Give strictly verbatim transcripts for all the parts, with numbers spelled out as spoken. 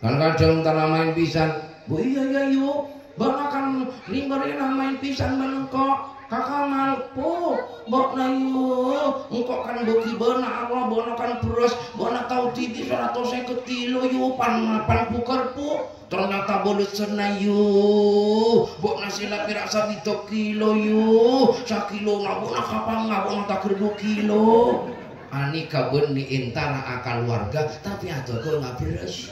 Kan kadhâng tana maèn pisan. Bu, iyâ, iyâ, yu. Bâ'na kan rimba rèya maèn pisan bân engko'. Ka Kamal, Bu, bâ'na, yu. Engko' kan bâgi bâ'na Allah, bâ'na kan bherrâs, bâ'na tao dhibi' saratos sèket kilo, yu, pan, pan bukar, Bu. Ternyata bâlessanna, yu. Bâ'na sè la pèra' sabidhâk kilo, yu. Sakilona bâ'na kapanga, bâ'na taghâr du kilo. Anèka bânnè entara akaluwarga, tapè adâgâ ngabherrâs.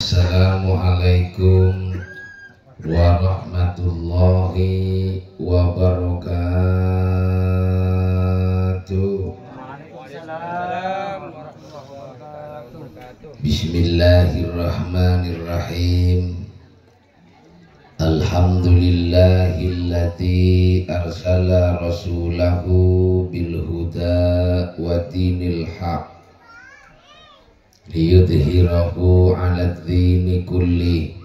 Assalamualaikum warahmatullahi wabarakatuh. Bismillahirrahmanirrahim. Alhamdulillahilladzi arsala rasulahu bil huda wa dinil haq liyudhhirahu 'alad dini kulli.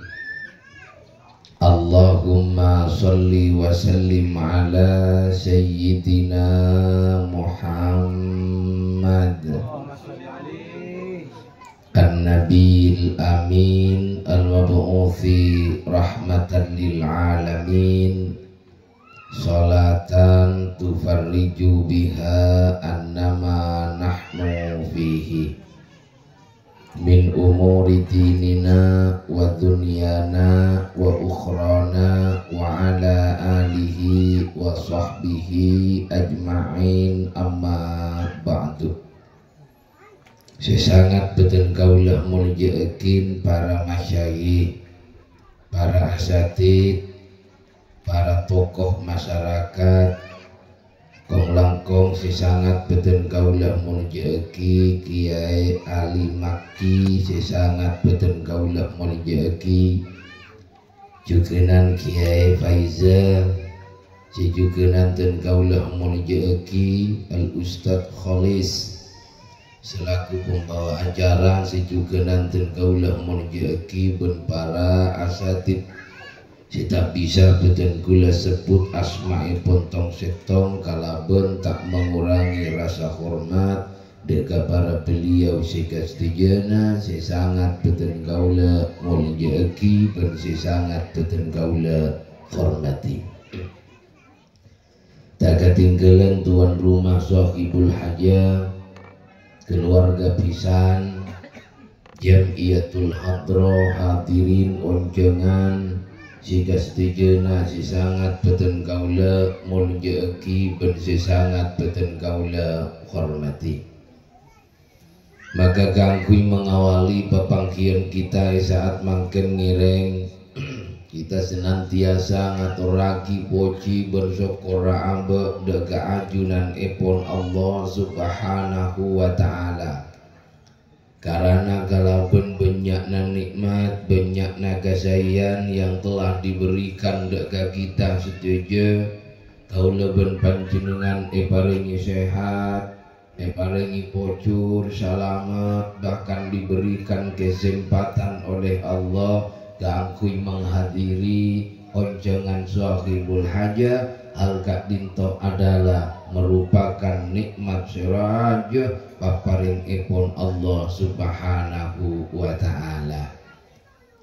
Allahumma shalli wa sallim ala sayyidina Muhammad. An-Nabiyil Amin, al-mab'utsi rahmatan lil alamin, sholatan tufarriju biha annama nahnu fihi min umuri dinina wa dunyana wa ukhrana, wa ala alihi wa sahbihi ajma'in, amma ba'du. Sè sanget bhâdhân kaulâ molja'aghi para masyayikh, para asatidz, para tokoh masyarakat, kong-langkong sè sanget bhâdhân kaulâ molja'aghi Kiai Ali Makki, sè sanget bhâdhân kaulâ molja'aghi jhughânan Kiai Faizal, sè jhughânan dhân kaulâ molja'aghi Al Ustadz Kholis, selaku pembawa acara, sè jhughânan dhân kaulâ molja'aghi bân para asatidz sè ta' bisa bhâdhân kaulâ sebbhut asmaèpon tong-sèttong kalabân ta' mengurangi rasa hormat dhâ' ka para beliau sè kasadhâjâna sè sanget bhâdhân kaulâ molja'aghi bân sè sanget bhâdhân kaulâ hormati. Ta' katèngghâlân tuan rumah Sohibul Hajah, keluarga bhisan, Jam'iyatul Hadroh, hadirin onjhângan sè kasadhâjâna sè sanget bhâdhân kaulâ molja'aghi bân sè sanget bhâdhân kaulâ hormati. Maka kaangghuy mengawali papangghiyân kita è sa'at mangkèn ngèrèng, kita senantiasa ngatorraghi pojhi bân sokkorra abâ' dhâ' ka ajunanèpon Allah Subhanahu wa Ta'ala. Karana kalabân bânnya'na nè'mat, bânnya'na kasaèyan yang telah diberikan dhâ' ka kita sadhâjâ, kaulâ bân panjhennengngan èparèngè sehat, èparèngè pojhur, salamet, bahkan diberikan kesempatan oleh Allah kaangghuy menghadiri onjhângan Sohibul Hajah, hal ka'dinto adalah merupakan nè'mat sè rajâ paparèngèpon Allah Subhanahu wa Ta'ala.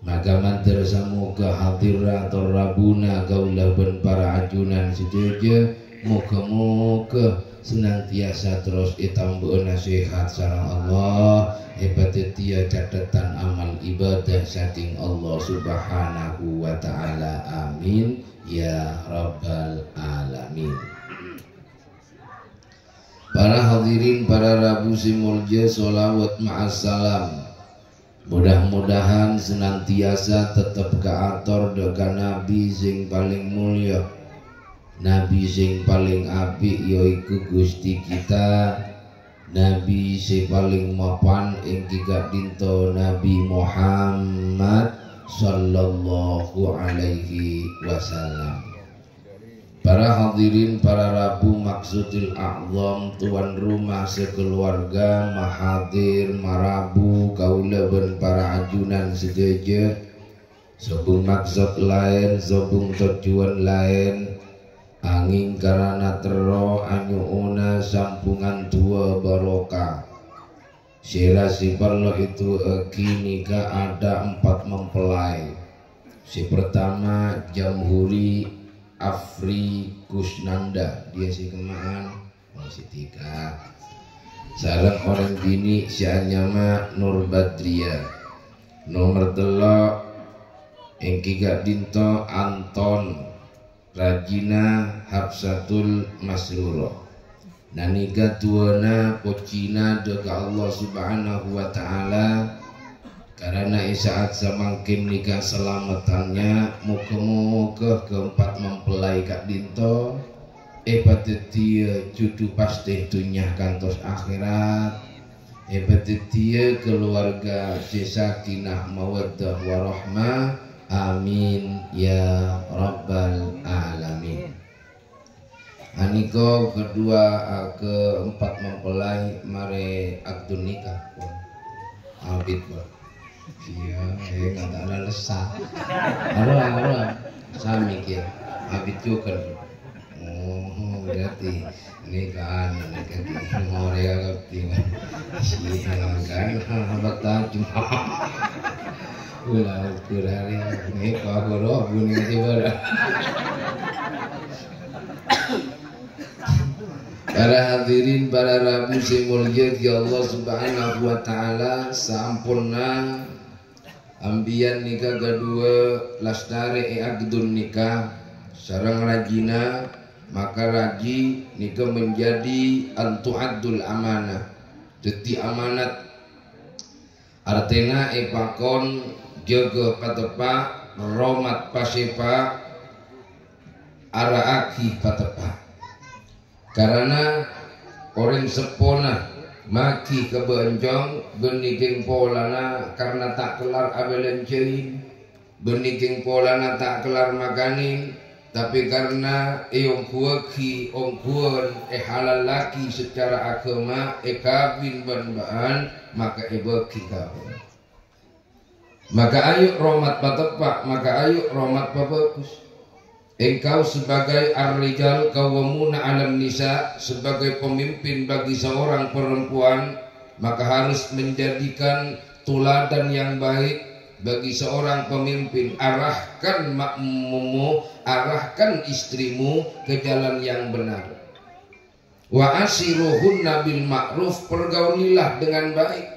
Maka mandhâr samoghâ hadirra tor rabuna kaulâ bân para ajunan sadhâjâ, moghâ-moghâ senantiasa terros ètambâ'âna sehat sareng Allah, èpadhâddhiyâ cathetan amal ibadah saking Allah Subhanahu wa Ta'ala. Amin, ya rabbal alamin. Para hadirin, para rabu sè molja, sholawat ma'assalam. Mudah-mudahan senantiasa tetep kaator dhâ' ka Nabi sè palèng molja, Nabi sè palèng api', yaiku Gusti kita, Nabi sè palèng mapan èngghi ka'dinto Nabi Muhammad sallallahu alaihi wasallam. Para hadirin, para rabu, maksudil a'zam, tuan rumah sakaluarga, mahadir, marabu, kaulâ bân para ajunan sadhâjâ, sobung maksod laèn, sobung tojjhuwân laèn, angèng karana terro anyo'ona sambhungan du'a barokah. Sèra sè parlo èdu'aaghi nèka ada empat mempelai. Sè pertama, Jamhuri Afri Kusnanda, dia sè kemma'an, oh, sè tiga. Sareng orèng binè' sè anyama Nur Badria. Nomer tello', èngghi ka'dinto Anton Rajina Hafsatul Masruro. Nèka du'âna pojhina dâ' ka Allah Subhanahu wa Ta'ala, karana è sa'at samangkèn nèka salameddhâ. Moghâ-moghâ keempat mempelai ka'dinto èpadhâddhiyâ jhudhu pastè dhunnya kantos akhèrat. Èpadhâddhiyâ kaluwarga sè sakinah mawaddah warahmah. Amin ya rabbal alamin. Anèka kedua, eh, keempat mempelai marè akdun nikah, pon. Abit, pon. Iyâ, eh, ngata'na lessa. Arowa, arowa. Sami kèya. Abit jhughân. Oh, berarti nikahan, nikahan. Morè ngerti. Siya kan, abit tajam. Ula ukur hari. Nèka guru, bunyi tiba. Para hadirin, para rabu sè molja ghi Allah Subhanahu wa Ta'ala, samponna ampèyan nèka kadhuwâ lastarè è akdun nikah sareng rajina, maka raji nèka menjadi an tu'addul amanah, dhâddhi amanat. Artèna èpakon jâgâ pateppa', romat pasèpa', ara'aghi pateppa'. Karana orèng seppona maghi ka bâncong, bânnè kèng polana karna ta' kellar abâlânjhâi, bânnè kèng polana ta' kellar makanè, tapè karna èongghuwâghi ongghuwân, èhalallaghi secara aghâma, èkabin bân bâ'ân, maka èbâghi kabin. Maka ayo romat pateppa', maka ayo romat pabhâghus. Engkau sebagai ar-rijal qawwamuna 'alan nisa, sebagai pemimpin bagi seorang perempuan, maka harus menjadikan tuladan yang baik bagi seorang pemimpin. Arahkan makmummu, arahkan istrimu ke jalan yang benar. Wa asyiruhunna bil ma'ruf, pergaulilah dengan baik,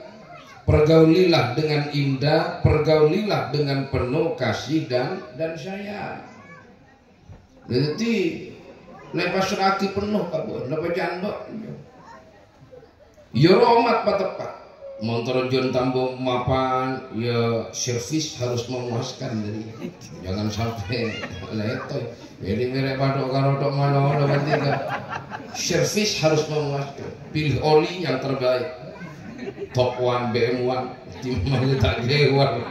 pergaulilah dengan indah, pergaulilah dengan penuh kasih dan, dan sayang. Dhâddhi, la èpassra'aghi penno ka bâ'na, la pajhândhâ. Ya, romat pateppa'. Mon terjun tambung mapan, ya, servis harus memuaskan tadi. Jangan sampai letoy. Jadi merek padok karo tok mano, udah penting kan. Servis harus memuaskan. Pilih oli yang terbaik. Top one, B M one. Timnya tak gewar.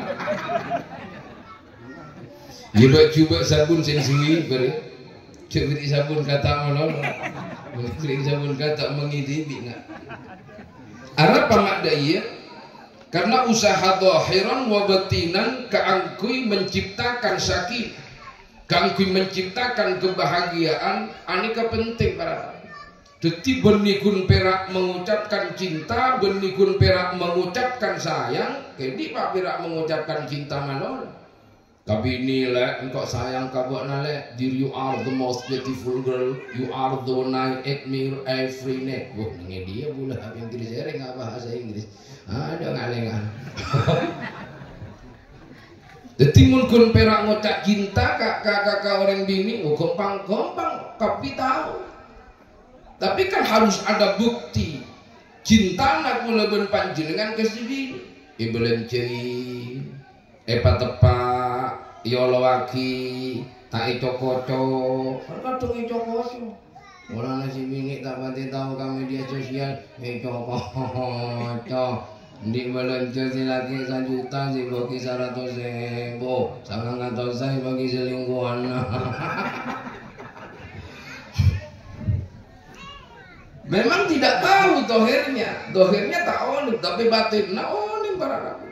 Jubâ'-jubâ' sabun sèng suwi, bâri. Cè' bâri' sabun kata' malolo. Bâri sabun kata' mangidhi bi' na'. Arapa ma' dâ' iyâ? Karena usaha zahiran wa batinan kaangghuy menciptakan sakinah, kaangghuy menciptakan kebahagiaan, anèka penting, para. Dhâddhi, bânnè ghun pèra' mengucapkan cinta, bânnè ghun pèra' mengucapkan sayang, kèdhi' pa' pèra' mengucapkan cinta malolo. Ka binè, "Lè', engko' sayang ka bâ'na, Lè'. Dear, you are the most beautiful girl. You are the one I admire every night." Wah, neng è dhiyâ bulâ bhâsa Inggris, èrèng apa bhâsa Inggris? Adâ' ngalèngan. Dhâddhi, mon ghun pèra' ngoca' cinta ka, ka, ka, ka orèng binè, oh, ghâmpang-ghâmpang, kabbhi tao. Tapi kan harus ada bukti cintana kaulâ bân panjhennengngan ka sè binè. Èbâlânjhâi, èpateppa', èolowaghi, ta' èco-koco. Kan kadhâng èco-koco. Polana sè binè' ta' patè tao ka media sosial, èco-koco. Andi' bâlânjhâ sè lakè' sajuta, sè bâgi saratos èbu, sangang atos sè bâgi selingkuhan. Memang tidak tahu dohirnya. Dohirnya tak onèng, tapi batinna onèng para rabu.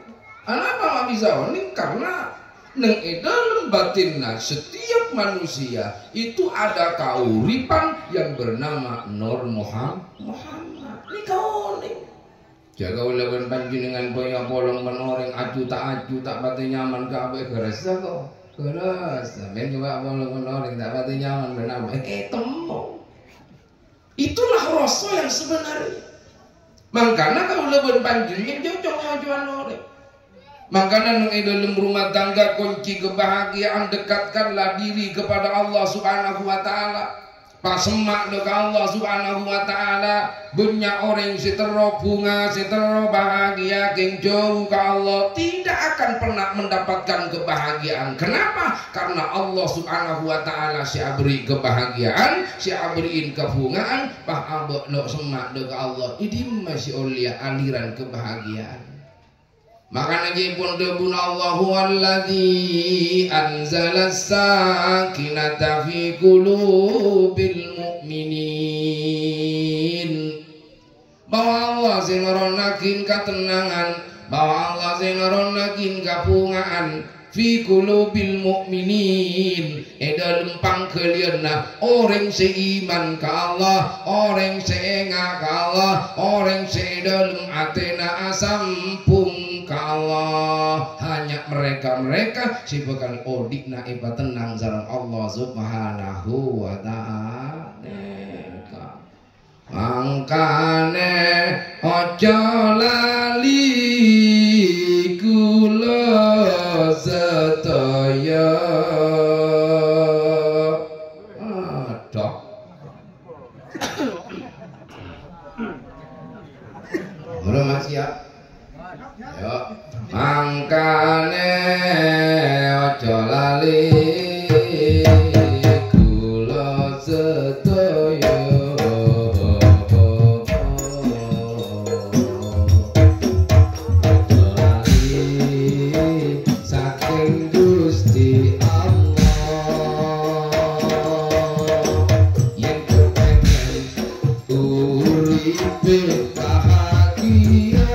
Kenapa nggak bisa onèng? Karena neng è dalam batinna setiap manusia itu ada kauripan yang bernama Nur Muham-, Muhammad. Ini kau nih. Jaga walaupun panjenengan banyak polong menoreng aju tak aju tak pati nyaman kabeh gerasa kok. Gerasa. Men coba polong menoreng tak pati nyaman benar. Eh, temu. Itulah rasa yang sebenarnya. Mangkana kaula ban panjenengan cocok majuan orèng. Mangkana neng è dalam rumah tangga kunci kebahagiaan, dekatkanlah diri kepada Allah Subhanahu wa Ta'ala. Pasemma' dâ' ka Allah Subhanahu wa Ta'ala. Bânnya' orèng sè terro bhunga, sè terro bahagia, kèng jhâu ka Allah, tidak akan pernah mendapatkan kebahagiaan. Kenapa? Karena Allah Subhanahu wa Ta'ala sè aberri' kebahagiaan, sè aberri'in kabhungaan, pas abâ' lo' semma' dâ' ka Allah. È dimma sè ollèya aliran kebahagiaan? Makana jhâ' pon dhâbuna Allah, "Huwallazi anzalas sakinata fi qulubil mu'minin." Bahwa Allah sè nuronnaghin katennangan, bahwa Allah sè nuronnaghin kabhungaan, fi qulubil mu'minin, è dâlem pangghâliyânna orèng sè iman ka Allah, orèng sè enga' ka Allah, orèng sè è dâlem atèna asambhung ka Allah. Hanya mereka-mereka sè bhâkal odi'na èpatennang sareng Allah Subhanahu wa Ta'ala. Mangkana ojo lali kaulâ sadhâjâ. Aduh. Ora maksiat. Yo, mangkana ojo lali kaulâ sadhâjâ. Ojo lali sakèng Gustè Allah. Yèn kepèngèn uripe bahagia,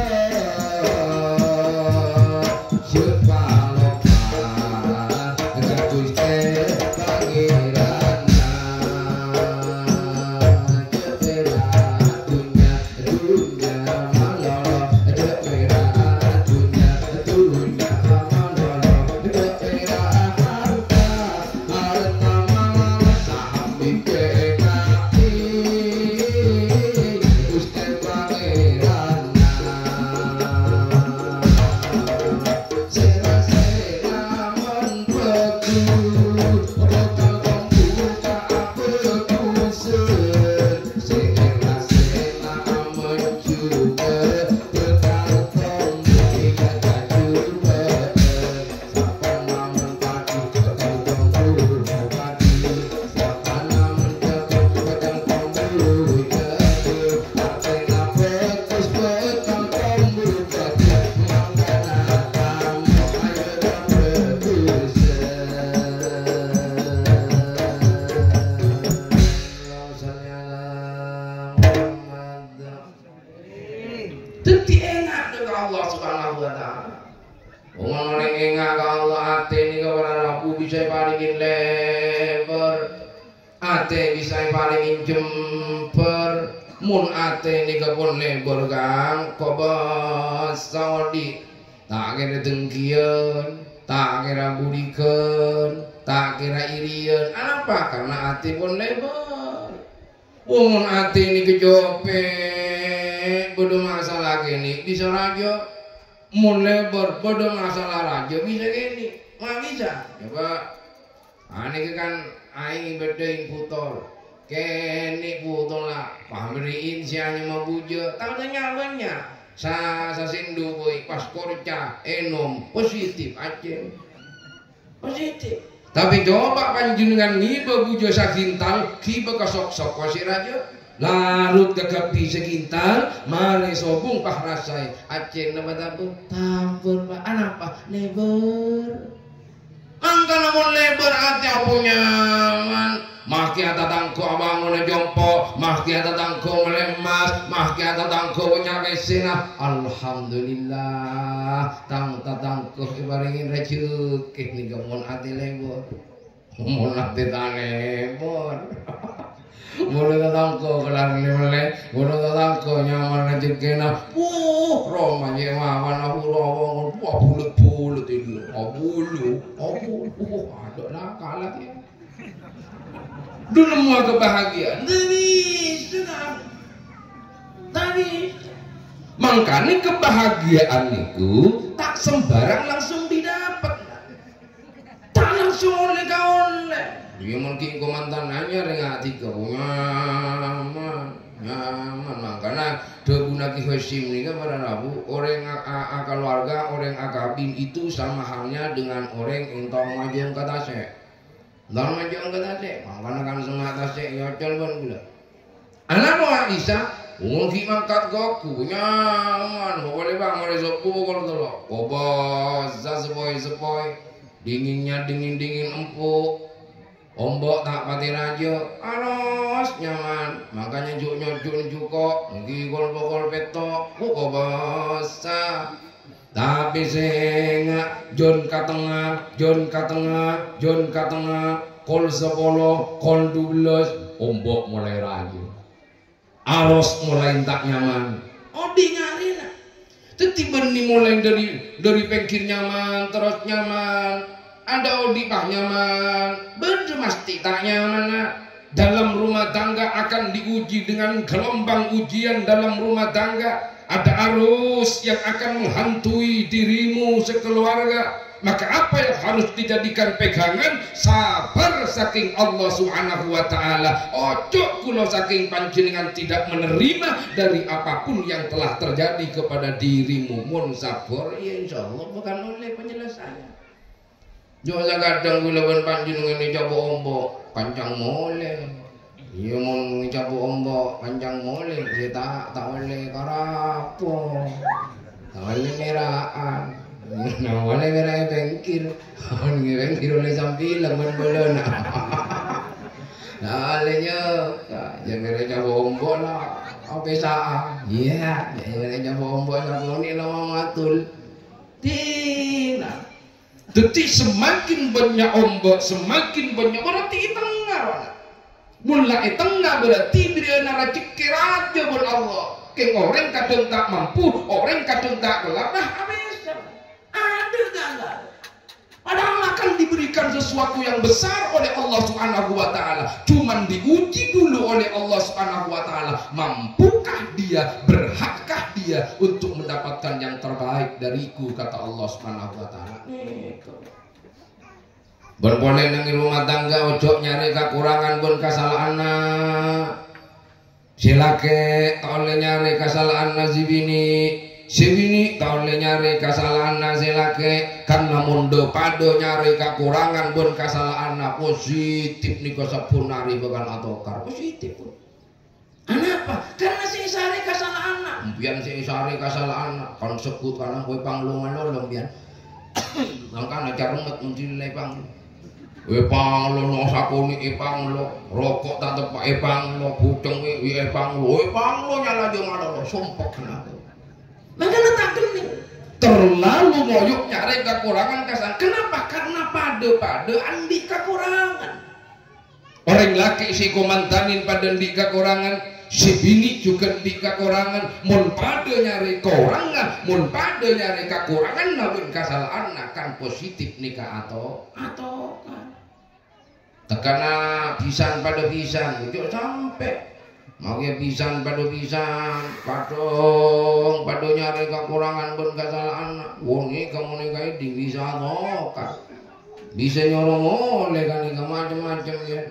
sepaloka ka Guste Pangeranna. Jepera dunya, dunya malolo, jepera dunya, dunya malolo, jepera harta. Daddi enga' ka Allah Subhanahu wa Ta'ala. Wong orèng enga' ka Allah, atè nèka para rabu bisa èparèngè lèbâr. Atè bisa èparèngè jembhâr. Mon atè nèka pon lèbâr, Kang, kobâsa odi'. Ta' kèra dengkiyân, ta' kèra bulighân, ta' kèra irian. Apa? Karena atè pon lèbâr. Wong mon atè nèka jhâpè', bâdâ masalah kènè' bisa rajâ. Mon lèbâr, bâdâ masalah rajâ bisa kènè'. Ma' bisa? Coba. Anèka kan aèng bâdâ in butol. Kènè' butol la, pamèrè'in sè anyama bujâ. Tang tanya bânnya'. Sa-, sasèndhu bhâi pas korca, ènom, positif, acèng. Positif. Tapè coba panjhennengngan ngibâ bujâ sakintal, ghibâ ka sok-sok wasè rajâ. Larut ka kabbhi sakintal, marè sobung pas rasaè. Accèna bâ' tambur? Tambur, Pak. Anapa? Lèbâr. Mangkana mon lèbâr atè apo nyaman. Maskè atatangko abângona compo', maskè atatangko mellè emmas, maskè atatangko bânnya' pèssèna. Alhamdulillah, tang tatangko èparèngè rajhekkè nèka mon atè lèbâr. Mon atè ta' lèbâr. Mon tatangko kellar mellè, mon tatangko nyaman rajhekkèna. Wuh, roma jhâ' mawon abu-, abu-, abu-, bulâ-bulâ itu. Abu-, abu-, abu-, aduh, nakal lagi. Dhu nemmowa kebahagiaan. Ndak bisa, Kang. Ndak bisa. Mangkana kebahagiaan niku ta' sembarang langsung didapat. Ta' langsung ollè kaollè. Iyâ, mon ghi' engko' mantan anyar, ènga' dhika, nyaman, nyaman. Mangkana dhâbuna Ki Hasyim nèka para rabu, orèng a-, a-, akaluarga, orèng akabin itu sama halnya dengan orèng èntong majâng ka tasè'. Èntong majâng ka tasè', mangkana kan sènga' tasè' èocol bân ghulâ. Ana' mo Aisyah, mon ghi' mangkat ka ghu, nyaman, pokol è bâ' marè sobbhu pokol tello'. Kobâsa seppoy-seppoy, dinginnya dingin-dingin empuk. Ombo' ta' patè rajâ, aros nyaman, makanya ju'-nyoju' juko', ènggi kol-pokol pètto', kobâsa. Tapè sènga' jhân ka tengnga, jhân ka tengnga, jhân ka tengnga, kol sapolo, kol dubellâs, ombo' molaè rajâ. Aros molaè ta' nyaman. Odi' ngarèna. Dhâddhi bânnè molaè dhâri, dhâri pèngghir nyaman, terros nyaman. Adâ' odi' pas nyaman. Bâdâ masthè ta' nyamanna. Dalam rumah tangga akan diuji dengan gelombang ujian dalam rumah tangga. Ada arus yang akan menghantui dirimu sekeluarga. Maka apa yang harus dijadikan pegangan? Sabar saking Allah Subhanahu wa Ta'ala. Ojo' ghulâ saking panjhennengngan tidak menerima dari apapun yang telah terjadi kepada dirimu. Mon sabar, ya insyaallah bhâkal ollè penyelesaian. Jo' sakadhâng ghulâ bân panjhennengngan ècabâ' ombo', kancang molè. Iyâ, mon ècabâ' ombo', kancang molè, iyâ ta', ta' ollè karapo. Ta' ollè mèra'an. Nah, ollè mèra' è pèngghir. Mon è pèngghir ollè sampileng bân bâlâna. Nah, ollè nyèka. Jhâ' mèra' ècabâ' ombo' la, apèsa'an. Iyâ, jhâ' mèra' ècabâ' ombo' la konè' la matul. Dina. Dhâddhi, semakin bânnya' ombo', semakin bânnya', berarti è tengnga, Pak. Mon la è tengnga, berarti bâdâna rajhekkè rajâ bân Allah. Kèng orèng kadhâng ta' mampu, orèng kadhâng ta' kellar, nah, abis. Adâ' gagal. Padahal akan diberikan sesuatu yang besar oleh Allah Subhanahu wa Ta'ala. Cuman diuji dulu oleh Allah Subhanahu wa Ta'ala. Mampukah dia, berhakkah dia untuk mendapatkan yang terbaik dariku, kata Allah Subhanahu wa Ta'ala. Gitu. Bân polè neng è rumah tangga, ojo' nyarè kakorangan bân kasala'anna. Sè lakè' ta' ollè nyarè kasala'anna sè binè', sè binè' ta' ollè nyarè kasala'anna sè lakè'. Karna mon dhâ-padhâ nyarè kakorangan bân kasala'anna, positif nèka sabbhân arè bhâkal atokar. Positif. Anapa? Karna sè èsarè kasala'anna. Empèyan sè èsarè kasala'anna. Kan segghut kana kowe panglo malolo empèyan. Mangkana caremmet mon dililai panglo. Èpanglo, no sakonè' èpanglo. Roko' ta' teppa' èpanglo. Buceng è, è èpanglo. Èpanglo nyala jhâ' malolo. Sompek kana. Mangkana ta' kennèng. Terlalu ngoyo' nyarè kakorangan kasan. Kenapa? Karna padhâ-padhâ andi' kakorangan. Orèng lakè' sè èkomantanin padhâ andi' kakorangan, sè binè' jhughân andi' kakorangan. Mon padhâ nyarè korangnga, mon padhâ nyarè kakoranganna bân kasala'anna, kan positif nèka ato-, atokar. Tekana bhisan padhâ bhisan, ojo' sampè'. Mangkèn bhisan padhâ bhisan, padhâ, padhâ nyarè kakorangan bân kasala'anna. Wong nèka mon nèka èdhing bisa atokar. Bisa nyoro molè kan nèka macem-macem, ya.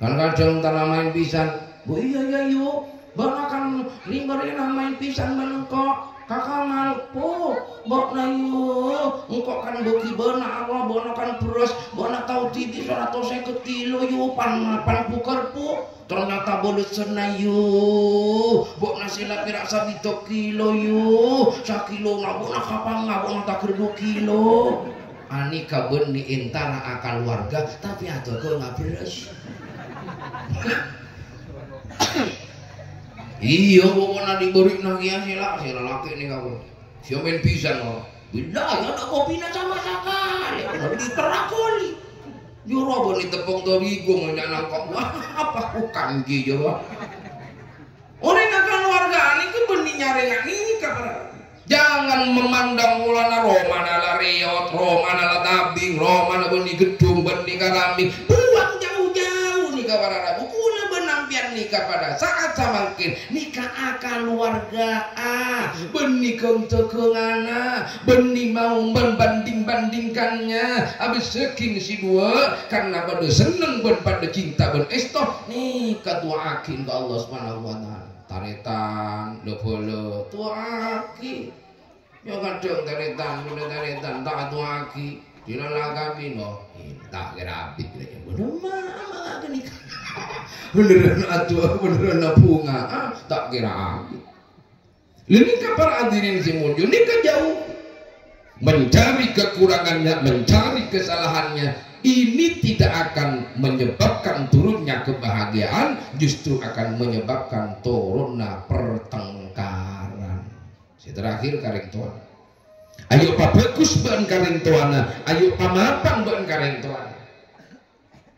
Kan kadhâng tana maèn bhisan. "Bu, iyâ, iyâ, yu. Bâ'na kan rimba rèna maèn bhisan bân engko'." Kakang Alpo, bâ'na yu, engko' kan bâgi bâ'na Allah, bâ'na kan bherrâs, bâ'na tao dhibi' saratos sèket kilo yu, pan-, pan bukar, Pu. Ternyata bâlessanna yu, bâ'na sè la pèra' sabidhâk kilo yu, sakilona bâ'na kapanga, bâ'na taghâr du kilo. Anèka bânnè entara akaluwarga, tapè adhâghâng bherrâs. Iyâ, pokokna dibâri'na kèya sè la-, sè lalakè' nèka, Bu. Sè mèn pisan, Bu. Bilâ, ya, ada kopina sama sekali. Diterrakoli. Joro bânnè teppong torigung, nya nangkok. Wah, apa aku kanji, joro. Orèng akaluwarga nèka bânnè nyarènga nèka, para. Jangan memandang polana romana la rèyot, romana la tabing, romana bânnè ghedhung, bânnè karamik. Buang jauh-jauh nèka para rabu. Kaulâ bân sampèyan nèka pada saat samangkèn nèka akaluwarga, bânnè ghâng-dhâghânganna, bânnè mau membanding-bandingkannya. Abâs dâging sè duwâ', karna pada senneng bân pada cinta bân èsto. Nèka towa'aghi ka Allah Subhanahu wa Ta'ala. Tarètan, la-bhâlâ, towa'aghi. Ya, kadhâng tarètan, bâdâ tarètan, ta' atowa'aghi. Dilalakaghi, no. Eh, ta' kèra abit, ya. Bâdâ ma-, ma-, ghânèka. Bhender atowa', bhender bhunga, ah, ta' kèra abit. Lha, nèka para hadirin sè molja, nèka jauh. Mencari kekurangannya, mencari kesalahannya, ini tidak akan menyebabkan turunnya kebahagiaan, justru akan menyebabkan turunnya pertengkaran. Sè terakhir, ka rèng towana. Ayo pabhâghus bân ka rèng towana, ayo pamapan bân ka rèng towana.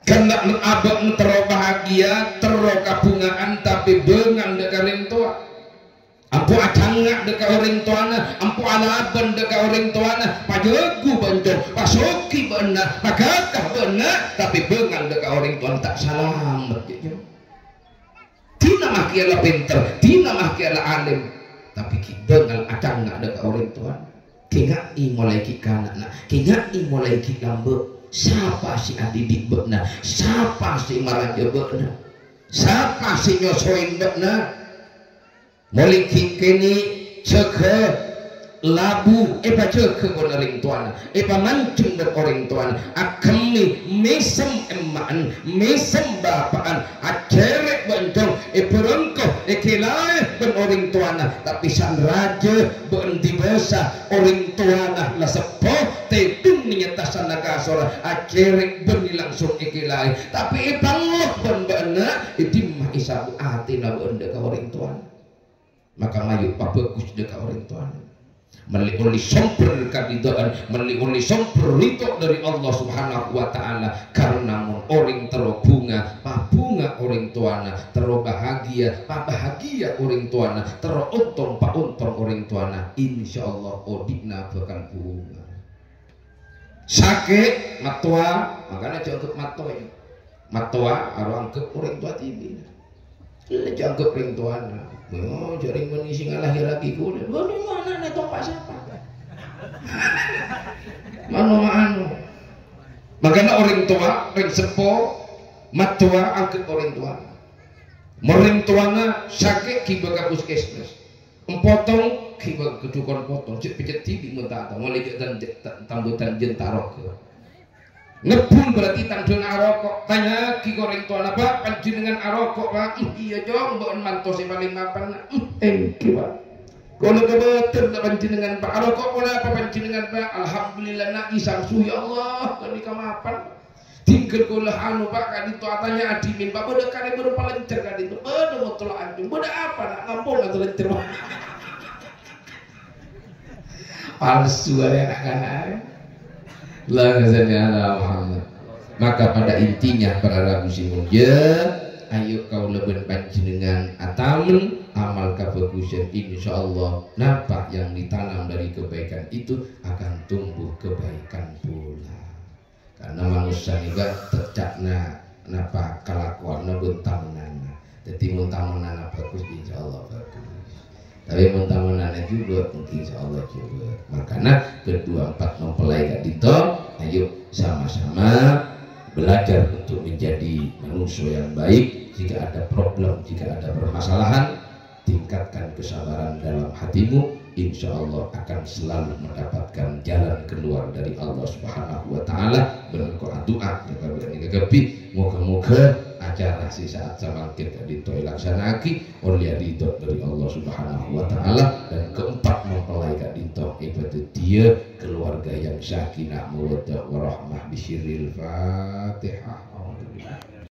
Karna abâ'na terro bahagia, terro kabhunga'an, tapè bângal dâ' ka rèng towa. Ampo acangnga' dâ' ka orèng towana, ampo alabân dâ' ka orèng towana, pajâghu bân, Cong, pasoghi bâ'na, pagâgâ bâ'na, tapè bângal dâ' ka orèng towana, ta' salamet, Cong. Dina mah kèya la pènter, dina mah kèya la alim, tapè ghi' bângal acangnga' dâ' ka orèng towana. Kènga'è molaè ghi' kana'na, kènga'è molaè ghi' lambâ'. Sapa sè adidik bâ'na? Sapa sè marajâ bâ'na? Sapa sè nyosoè bâ'na? Molaè ghi' kènè' jâgâ labu, èpajâgâ bân orèng towana, èpamanjheng bân orèng towana, aghemmè mèsem emma'en, mèsem bapa'en, acèrè' bân, Cong, èbhârângko, èkèlaè bân orèng towana, tapè san rajâ bân dibâsa orèng towana la seppo, tèdung nèyetta sanna kasor, acèrè' bânnè langsung èkèlaè, tapè èpangoh bân bâ'na, è dimma èsabu atèna bân dâ' ka orèng towana. Maka mayu pabhâghus dâ' ka orèng towana. Mellè ollè sombher karidhâ'ân, mellè ollè sombher ridho dâri Allah Subhanahu wa Ta'ala. Karna mon orèng terro bhunga, pabhunga orèng towana, terro bahagia, pabahagia orèng towana, terro ontong, paontong orèng towana, insyaallah odi'na bhâkal bhunga. Sakè', mattowa, mangkana jhâ' anggep mattowa, ya. Mattowa, aro anggep orèng towa dhibi'. Lha, jhâ' anggep orèng towana. Oh, jhâ' rèng bânnè sè ngalahèrraghi kaulâ. Lha, rèng mana nè tompa sapa? Mano-mano. Mangkana orèng towa, orèng seppo, mattowa anggep orèng towa. Mon orèng towana sakè' ghibâ ka puskesmas. Empotong, ghibâ ka dhukon potong, jhâ' pècèt dhibi' mon ta' tao, molaè jhâ' tan-, ta-, tambhâ tanjhân taroga. Ngebbhun berarti tandhâna aroko'. Tanya'aghi ka orèng towana, "Pak, panjhennengngan aroko', Pak?" "Em, iyâ, Cong, bâ'en manto sè palèng mapan, Na'." "Em, èngghi, Pak." "Kaulâ kabâdâ'ân, Na', panjhennengngan, Pak. Aroko' ponapa panjhennengngan, Pak?" "Alhamdulillah, Na', èsangsu, ya Allah, ghânèka mapan." Tinggal kaulâ anu, Pak, ka'dinto atanya adhimin, Pak, bâdâ karè bâdâ palencer ka'dinto, bâdâ motor ancung, bâdâ apa, Na', ngampong atau lencer, Pak? Palsu arè na'-kana' arè. Allahumma shalli ala Muhammad. Maka pada intinya, para rabu sè molja, ayo kaulâ bân panjhennengngan atamen amal kabhâghusân, insyaallah napa yang ditanam dari kebaikan itu akan tumbuh kebaikan pula. Karna manossa nèka tècca'na napa kalakowanna bân tamenanna. Dhâddhi mon tamenanna bhâghus, insyaallah bhâghus. Tapè mon tamenanna jhubâ', insyaallah jhubâ'. Mangkana kedua empat mempelai ka'dinto, ayo sama-sama belajar untuk menjadi manusia yang baik. Jika ada problem, jika ada permasalahan, tingkatkan kesabaran dalam hatimu, insya Allah akan selalu mendapatkan jalan keluar dari Allah Subhanahu wa Ta'ala. Bân engko' adu'a jâgâ bâ'na kabbhi, moga-moga acara sè sa'at samangkèn ka'dinto èlaksana'aghi ollè ridho dari Allah Subhanahu wa Ta'ala, dan keempat mempelai ka'dinto èpadhâddhiyâ keluarga yang sakinah mawaddah warahmah. Bisirril Fatihah.